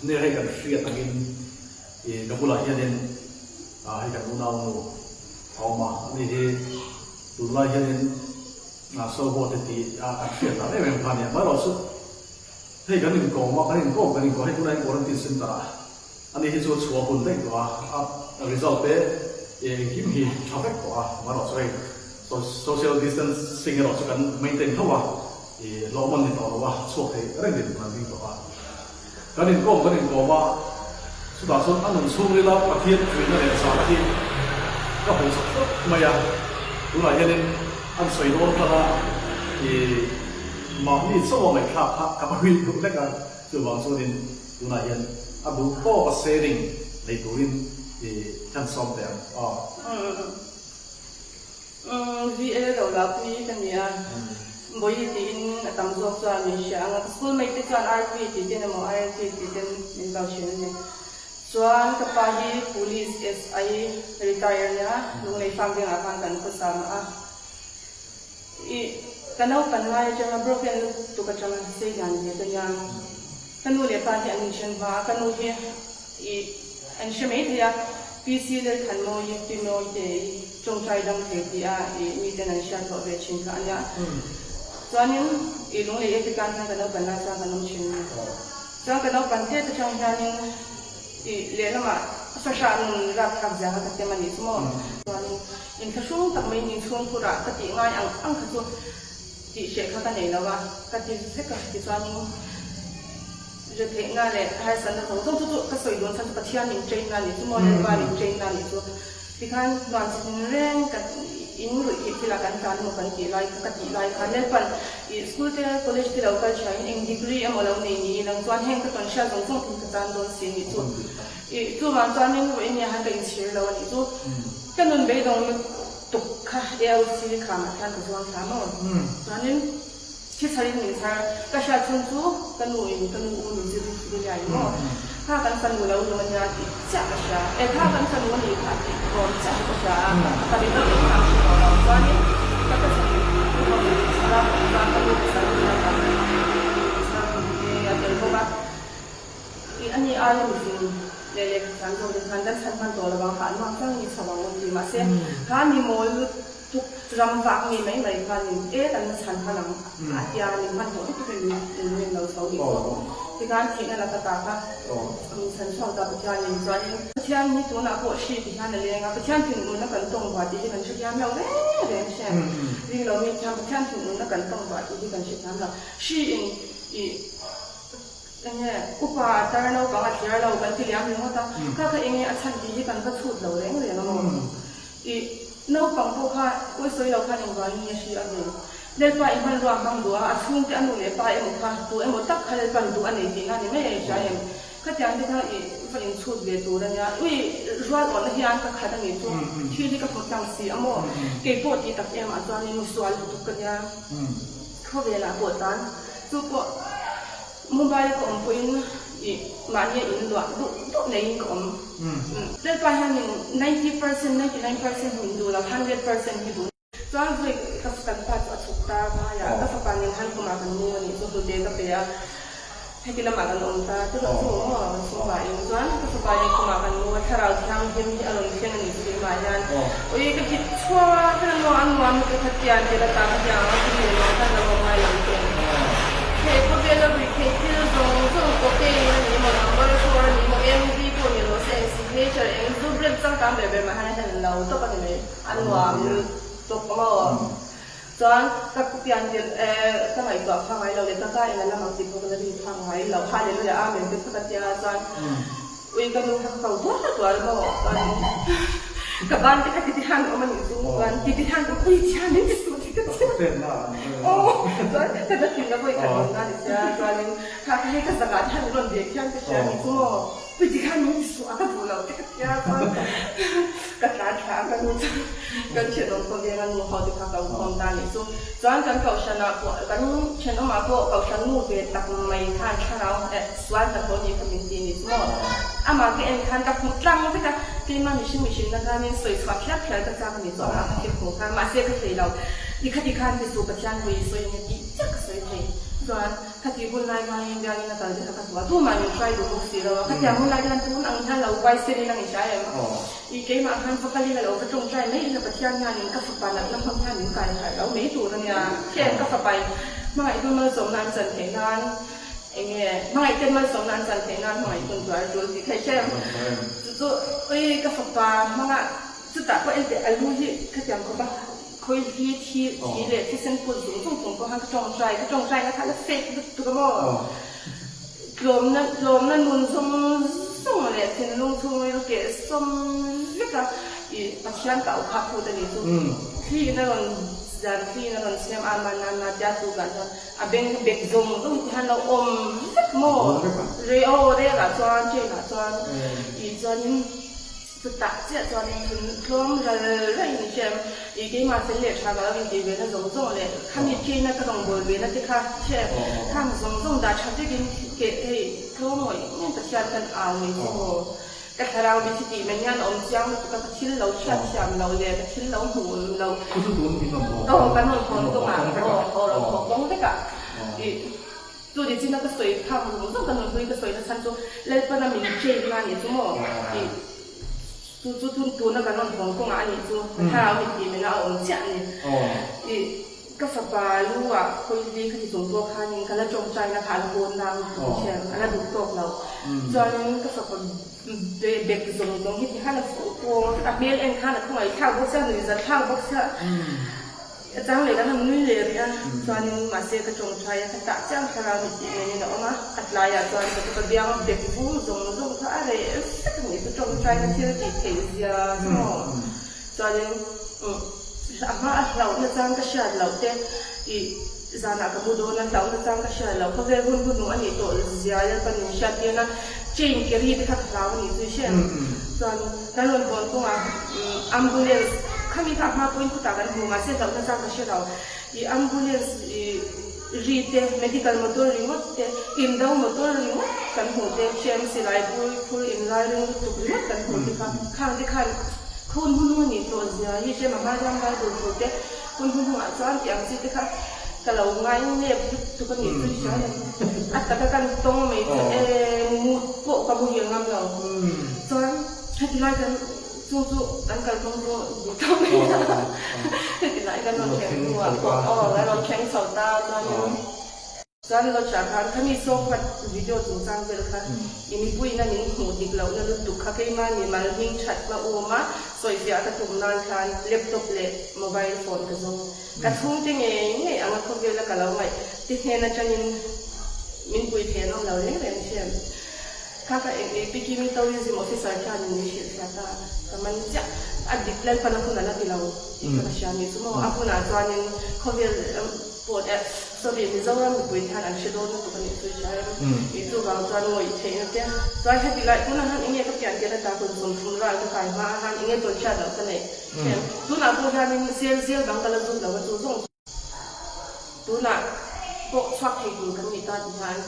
Nge hei kan hriat angin i ka bulah hianin hei kan unaunu a awm a, ani hi tunlai hianin Soho te tih a kan hriat dan em em kha a nia. Amaherawhchu hei kan inkawm a, kan inkawm kan inkawm hei tunah hian quarantine center ah ani hi chu a chhuah hun daih tawh a, a result te engkim hi tha vek tawh a, amaherawhchu hei social distancing erawh chu kan maintain tho a, i hlawhman ni tawh lo a, chhuak thei reng din kan ding tawh a. Kan inkawm kan inkawm a, chutah chuan a nun chhungrila Pathian puihna leh zahna hi ka hmuh chak tlat mai a, tunah hianin an sawi dawn tan a, i mahni chauha ngaihthlak kha ka va hui deuh hlek a, chuvang chuanin tunah hian a duh tawk a sharing nei turin i kan sawm teh ang aw. VA lo la pui ka ni a, Bawihi tiin a tam zawk chuan min hria ang a, ka school mate te chuan RP tih ten emaw ILP tih ten min kal thin a ni. Chuan ka pa hi Police SI retire a nia, Lunglei farm vengah khan kan khawsa mah a. Ih, ka naupan lai atanga broken lutuk atanga sei dan ve ka nia. Ka nu leh pa hi an inhren hma a, ka nu hi ih an hre mai thei a, PC Lalthanmawii, Pi Mawitei, tawngtai dam thei tih a ih miten an hriat hlawh ve thin kha a nia. Chuanin ih lunglei e te tan hian ka naupan lai chuan kan awm thin a ni. Chuan ka naupan tet atang hianin ih lehlamah fahrah nun rapthlak zia kha ka tem a nih chu maw. Chuanin inthlahrung tak mai ni chhungkhurah ka tih ngai ang ang kha chu tih hreh kha ka nei lo a, ka ti vek a, tichuanin retheihna leh harsatna zawng zawng chu chu ka sawi dawn chhan chu Pathian min train na a nih chu maw, Lalpa min train na a nih chu. Tikhan hnuan chi tin reng kan in ruih theih thil ah kan tlan emaw kan tih lai kha ka tih lai khan Lalpan ih school te college te lo kal tha in eng degree emaw lo nei ni lang chuan heng ka tawn hriat zawng zawng thil ka tan dawn si a nih chu. Ih chuvang chuanin ruih nia han ka inchhir lo a nih chu. Ka nun beidawng lutuk kha ALC khamah khian ka zuang thla maw? Chuanin thi chharin min chhar. Ka hriat chhung chu ka nu in ka nu u min zir zir liai maw? Kha kan fanu lo lung a nia tih chiah ka hria. E kha kan fanu a nih kha tih rawn chiah chu ka hria a, ka ri deuh engmah hre tawh lo. Chuanin ka ka chhan ka rawn chhar a, chuan ka nu pasal hi a tam chhar te a tel bawk a. Ih a ni aia mifing leh lehkha thiam zawk te khan kan chhan hman tawh lo ang kha an vang tlang ni chho ang ti mahse kha mi mawl lutuk ram vak mi mai mai khan in e kan la chhan hman ang a tia min hman tawh lutuk in min min lo chho dih chu tikhan thihna laka ta kha min chhan chhuak ta Pathian in chuanin Pathian hi tunah pawh hri ti hian a leng a Pathian thinurna kan tawng vah tih hi kan hrethiam lo reng reng hriat ring lo mi thiam Pathian thinurna kan tawng vah tih hi kan hrethiam lo hri in ih Enge upa a tar naupang a thliar lo kan ti liam ringawt a, kha kha enge a chhan tih hi kan va chhut lo reng reng a maw? Ih, naupang pawh kha pawi sawi lo khan engvangin nge hri a ve? Lalpa i hmanrua a hmang duh a, a chhungte a nu leh pa emaw kha tu emaw tak kha Lalpa'n duh a nei tihna ni mai a inhria em? Khatiang te kha ih va inchhut ve tur a nia. Ui, rual awhna hian ka khat a nih chu thil hi ka hmu tlang si a maw? Kei pawh tih tak em ah chuanin sual lutuk ka nia. Khawvelah pawh tan chu pawh Mumbai ka awm pawhin ih mahnia in luah duh duh neiin ka awm. Lalpa hianin 90%, 99% min duh lo, 100% hi duh. Chuan vawi ka kan pa chu a chhuk ta phai a, ka fapa nen khan khumah kan mu a nih chu hnute ka pe a, heti lamah kan awm ta te rawh chu maw kan chhungkua in chuan ka fapa nen khumah kan mu a, thlarau thianghlim hi a rawn thleng a nih chu keimah hian ui ka hit chhuak a nuam a nuam lutuk kha tian tel ata ka hiang a ka hmu nuam khan ka lawm ngai lo te. Hei khawvela ruih theih thil zawng zawng cocaine a ni maw, number four a ni maw, MD pawh ni rawh se, eng signature eng zu brand changkang ber ber mah hian a hel lo tawp a ni mai, a nuam lutuk maw. Chuan ka pian tirh eh ka ngaihtuah phak ngai lo leh ka ka in a lam ang tih pawh ka la rin phak ngai lo, Hallelujah Amen te kha ka tia chuan ui ka nu kha ka ko tuar tuar maw chuan ka ban te kha titi hian a awm a nih chu chuan titi hian ka ui thian min ti suh tih ka tia aw chuan ka la tin na vawi khat awm na ni sia chuanin kha ka hei ka zakah te hian min rawn dek hian ka hria a nih chu maw. Ui ti khan min ti suh a ka duh lo te ka tia chuan ka tlan thla a ka nu chuan kan thenawm khawveng a nu ho te kha ka ukhawm ta nih chu chuan kan kohhran ah pawh kan thenawm ah pawh kohhran nu ve tak mai khan thlarau eh sual hnathawh nih kha min ti nih chu maw amah ka en khan ka hmu tlang vek a keimah mihring mihring na khanin sawi chhuah phiar phiar ka chak a ni chu amah ka thil hmuh khan mahse ka thei lo ti kha ti khan ti suh Pathian hawi sawi enge tih chiah ka sawi thei. Chuan khati hun lai hmangin biangin a kal te kha ka hmu a, tumah min hruai duh bawk si lo a, khatiang hun lai te khan tun ang hian lo uai sen in ang i hria em? I keimah khan va kalin a lo va tawngtai mai ila Pathian hianin ka fapa natna hmang hian min kai harh lo mai tur a nia. Heng ka fapa in hmangaih hun malsawmna an chan theih nan eng nge hmangaih ten malsawmna an chan theih nan hmangaih hun tuar a tul tih theih hrem. Chu chu ui ka fapa hmanga chutah pawh enteh a lu hi khatiang khawp a khawi hi thi thi leh thisen put zung zung chung pawh khan ka tawngtai ka tawngtai na kha la fake lutuk a maw. Tlawmna tlawmna nun zawng zawng leh thinlung chhungril keh sawm vek a, i Pathian ka auh phah phut a nih chu. Thli in a rawn zan thli in a rawn chhem a, mahna na tia tukah chuan a beng bek zawng zawng te hian lo awm vek maw? Rei aw rel ah chuan train ah chuan i chuanin Chutah chiah chuan thun tlawm ral raiin i hriam. I keimah fel leh tha ka lo intih ve na zawng zawng leh khami train a ka rawngbâwl ve na te kha hriam. Khang zawng zawng dah tha vekin keh hei tlawm ngawih ngawih Pathian kan au mai chu maw. Ka thlarau mi thi tih men hian a awm chiang lutuk a, ka thil lo hriat thiam lo leh ka thil lo hmuh lo. Chu chu tun in rawn haw. Aw kan rawn hawn kawngah aw aw rawn haw kawng vekah i. Chu ni china ka sawi phak zawng zawng ka nunhlui ka sawi na chhan chu Lalpana min train na anih chu maw tih chu chu tun tuna kan rawn hawn kawngah anih chu ka thlarau mit tih mena a awm chiah ani tih ka fapa lu ah khawihli ka ti chung pawh khanin ka la tawngtai na kha a la pawn nang lutuk hian a la duh tawk lo chuanin ka fapa bek zawng zawng hi ti khan a fuh pawng a hmel en khan a khawngaih thlak bawk sia nuihza thlak bawk sia. Ka chang leh kan han nui leh rih a, chuanin mahse ka tawngtai a, ka tah chiang thlarau mit tih ngeiin a awm a, a tlaiah chuan ka tupa biang bek vung zawng zawng kha a reh vek a nih chu tawngtaina thil tih theih zia chu maw. Chuanin a hma a hlauhna chang ka hriat loh te ih zanah ka mu dawn a hlauhna chang ka hriat loh khawvel hun hun hnuh a nih tawh zia Lalpan min hriat tirna chain keri te kha ka hlau a nih chu i hre em? Chuan kan rawn hawn kawngah ambulance khami kha a hma pawhin khutah kan hmu mahse hlauhna chang ka hre lo. Ih ambulance ih ri te medical motor ringawt te indo motor ringawt kan hmuh te hrem silai bur phur inlai ring lutuk ringawt kan hmuh te kha khang te khan hun hun hnu nih tawh zia hi hrem a hma ram bible thu te hun hun hnuah chuan tih ang chi te kha ka lo ngai nep lutuk a nih chu i hria em? A taka kan tawng mai chu e mut pawh ka muhil ngam lo. Chuan heti lai kan chung chu kan kalkawng chu duh tawh mai a, heti lai kan rawn thleng hnuah pawh aw kan rawn thleng chho ta chuanin chuan lodge ah khan khami sawngkhat video chungchang vel kha i mipuiin a min hmuh dik lohna lutuk kha keimah ni mal hming that hma um a sawifiah ka tum nan khan laptop leh mobile phone ka zawng. Ka chhungte ngei ngei anga khawvela ka lo ngaih te hnen atangin min pui thei an awm lo reng reng thin. Kha ka eng ei Pikimi Tourism Officer khian min hrilh hria ta, ka man chiah. A dik Lalpan a hun a la ti lo tih kha ka hria ni chu maw. A hunah chuanin khawvel pawh eh sorry Mizoram mipui te hian an hre dawn lutuk a nih chu i hria em? Ih chuvang chuan ngawih theihna te chuan heti lai tunah hian enge ka pian tir ata kum 30 ral ka kai hma a han enge tawn hriat loh ka neih. Heng, tunah pawh hianin zel zel dang ka la zut lo a chu zawng chu tunah pawh chhuak thei tur kan nih ta ti hian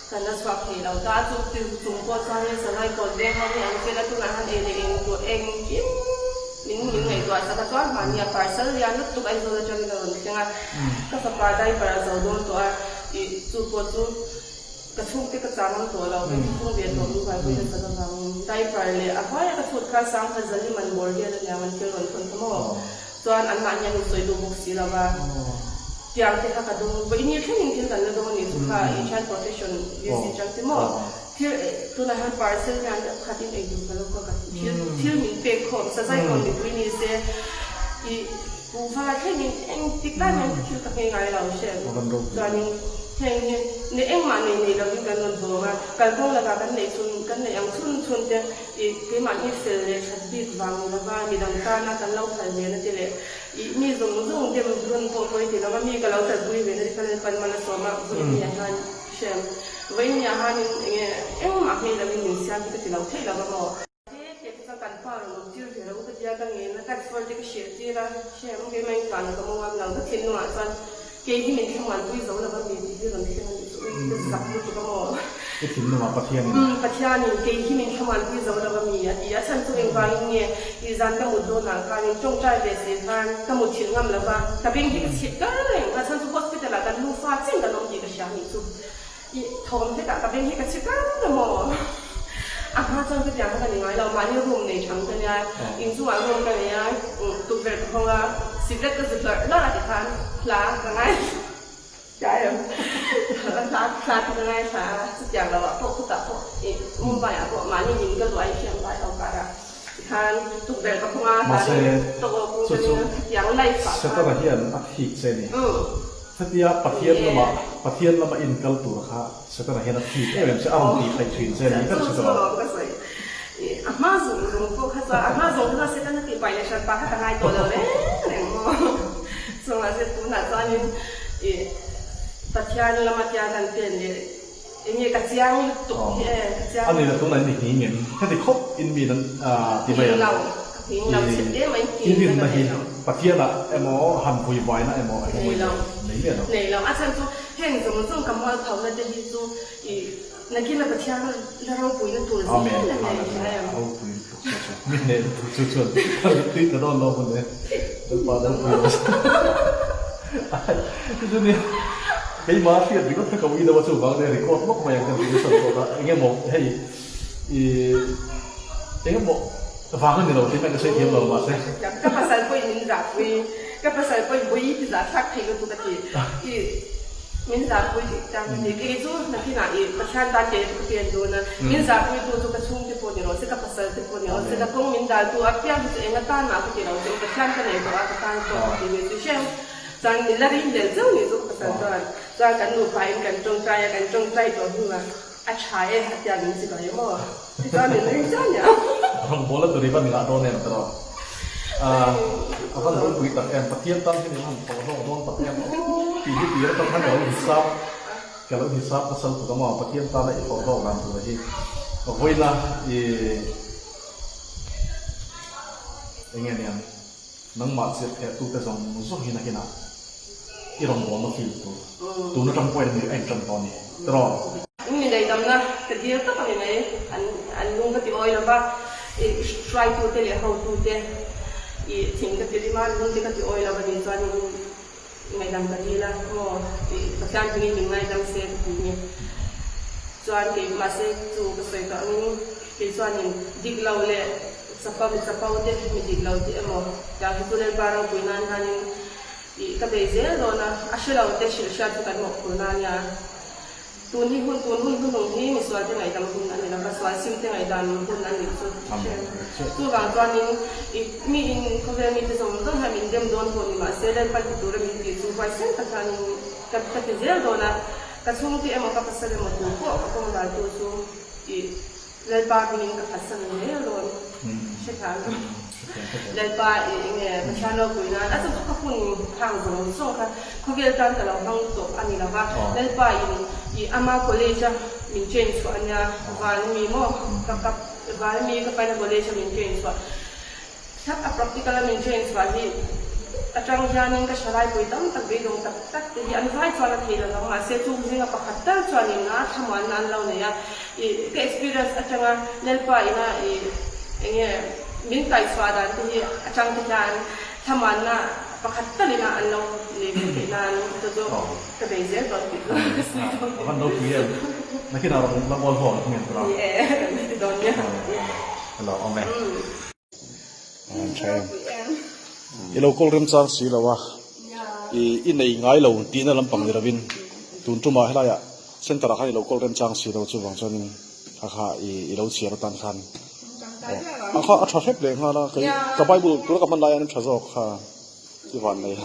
kan la chhuak thei lo ta a, chu ti chung pawh chuanin Sangai kawt veng ho hi an fel a, tunah hian ei leh in tur engkim min min ngaihtuah sak a, chuan mahni a parcel lian lutuk Aizawl atangin a rawn thleng a, ka fapa diaper a zo dawn tawh a, ih chu pawh chu. Ka chhungte ka chang ang tawh lo, ka inchhung ve tawh min buaipui nasa ka vangin diaper leh a hnuaia ka chhut kha Sangha Zaliman bawr vel a nia man thil rawn thawn kha maw? Chuan anmahni an insawi duh bawk si lo va, tiang te kha ka dawng vawi ni thlengin thil kan la dawng a nih chu kha i child protection VC chang te maw? Thil tunah hian parcel hian khatin ei tur ka lo ka thil thil min pek khawm sazai kawn mipui ni se i Kuhva thlengin engtik lai hian thil ka nghei ngai lo hre chuanin heng hi ne engmah nei nei lovin kan rawn vawng a, kalkawng lakah kan neih chhun kan neih ang chhun chhun te ih keimahni fel leh that bik vang ni lova midang tana kan lo phal ve na te leh ih mi zawng zawng dem rawn pawh pawi ti lova mi ka lo kalpui ve na te kha Lalpan mal a sawm a vawiin ah hian hre vawiin ah hianin enge engmah nghei lovin min siam hi ka ti lo thei lova maw. Te te chu kan pa rawn awm tir ve lo ka tia ka ngen a, tax force te ka hreh tir a, hreh ang keimah in tlan ka mu ngam lo, ka thinlungah chuan kei hi min thlamuan pui zo lo va mi tih hi rawn thleng a nih chu ui ka zak lutuk a maw. Ka thinlungah Pathianin. Umm Pathianin kei hi min thlamuan pui zo lo va mi a ti a, chhan chu engvangin nge i zan ka mut dawnah khanin tawngtai ve si khan ka mut thilh ngam lo va, ka beng hi ka chhit kar reng a, chhan chu hospital ah. Hotel-ah kan nufa chen kan awm tih ka hria nih chu. I thawm hlekah ka beng hi ka chhi kar emaw? A hma chuan chutiang kha ka ni ngai lo, mahni room nei thang ka nia, inchungah room ka nei a, tukverh ka hawng a, cigarette ka zu hlawrh hlawrh a tikhan hla ka ngai hria em? Hla hla te ka ngaithla a, chutiang lo ah pawh khutah pawh i Mumbai ah pawh mahni in ka luah in hriam vai ho karah tikhan tukverh ka hawng a, hla tawk awk ka ning a, khatiang life ah khan. Setana hian a thik che ni. Hetia Pathian lama Pathian lama in kal tur kha Setana hian a thik em em che, a rawn tih theih thin che ni ber che chu lo. Ka sawi a hma zawng zawng pawh kha chuan a hma zawng kha chuan Setana tih pai leh hran pa kha ka ngai tawh lo reng reng maw. Chungah che tunah chuanin i Pathian lama tia kan pen leh eng nge ka chiang lutuk hi e, ka chiang. A ni la tunah in i nghing em? Heti khawp in mi nan ti mai ang. Nghing lo, ka nghing lo chhe em mai, I rinna hi Pathianah emaw han vui vaina emaw a hmu lo, nei miah lo. Nei lo, a chhan chu heng zawng zawng ka mual phona te hi chu i nakina Pathian la ropuina tur zel a nei a nia em. Ropui lutuk chu chu mi hneh lutuk chu chuan ka mittui ta dawn lo maw le Lalpa ropui rawh se. Chu chu nia keimah hriat ringawt kha ka ui deuh a chuvang nia record lawk mai ang ka ti sawn tawh a engemaw hei i engemaw Vang a ni lo tih hmang ka sawi thiam lo mahse. Ka pasal pawhin min zahpui, ka pasal pawhin vawi ti zah thlak thei lutuk a ti. I min zahpui tih chang ka ti. Kei chu nakinah i Pathian tan kei chu ka pen dawn a, min zahpui tu chu ka chhungte pawh ni rawh se, ka pasal te pawh ni rawh se, ka kawng min dal tu apiang hi chu eng atan mah ka ti lo che u, Pathian ka nei tawh a, ka tan tawh ka ti ve chu hrem. Chuan min la ring hlel chauh ni chu ka pasal chuan. Chuan kan nupa in kan tawngtai a, kan tawngtai tawh hnuah A tha e, a tia min chi bai maw? Tichuan min ring chiah nia. Rawngbâwl a turi van ngah dawn em tawh? A van ropui tak em, Pathian tan hian i han thawh hlawk dawn tak em aw tih hi tir atang khan ka lo hisap, ka lo hisap nasa lutuk a maw, Pathian tana i thawh hlawk dan tur hi ka vawiin a, i enge niang nangmah chirh theh tute zawng zawng hi nakinah i rawngbâwlna feel tur tun atang pawhin a inṭan tawh a ni tiraw? Mi ngaihdamna ka dil tak a ni mai, an lung ka ti awi lo va, i hruaitute leh hotute i thing ka ti rim a, lung te ka ti awi lo va nih chuan ngaihdam ka dil a, maw i Pathian hmingin min ngaidam se ka ti ni. Chuan kei mahse chu ka sawi tawh angin kei chuanin dik lo leh chapa mi chapo te mi dik lo te emaw tiang hi chu Lalpa ropui nan hianin i ka bei zel dawn a, a hre lo te hrilh hriat chu kan mawhphurhna a nia. Tun hi hun, tun hun hnuhnung hi misual te ngaihdam hun a ni lo va, sual sim te ngaihdam hun a nih chu hre. Chuvang chuanin i mi in khawvel mite zawng zawng hian min dem dawn pawh ni mahse Lalpan ti tura min tih chu huaisen tak hianin ka ka ti zel dawn a, ka chhungte emaw ka pasal emaw tu pawh ka kawng dal tu chu i Lalpa hmingin ka phatsan zel dawn hre thiam lo. Lalpa i enge Pathian ropui nan a chu ka hun khang zawng zawng kha khawvel tan ka lo hmang tawh a ni lo va. Lalpa in i ama college a min train chhuah a nia van mi maw ka ka van mi ka paina college a min train chhuah thlap a practical a min train chhuah hi atang hianin ka hra-laipui tam tak beidawng tak tak te hi an vai chuan a thei lo vang mahse chung zinga pakhat tal chuanin a thlamuanna an lo nei a i ka experience atanga Lalpa ina i enge min kaihchhuah dan te hi atang te hian thlamuanna pakhat talina an lo nei ve theih nan chu chu ka bei zel dawn tih chu ka sawi dawn. A van ropui em? Nakinah rawn la mual haw ang hmel tur a. Ni e, kan ti dawn nia. Ka lo awm e. I lo kawl remchang si lo a, i nei ngai lo tihna lampang ni lovin tun tumah helaiah center ah khan i lo kawl remchang si lo chuvang chuanin kha kha i lo chhiar atan khan a kha a tha hrep leh nghal a kei ka bible tuna ka hman lai hian a tha zawk kha i van nei.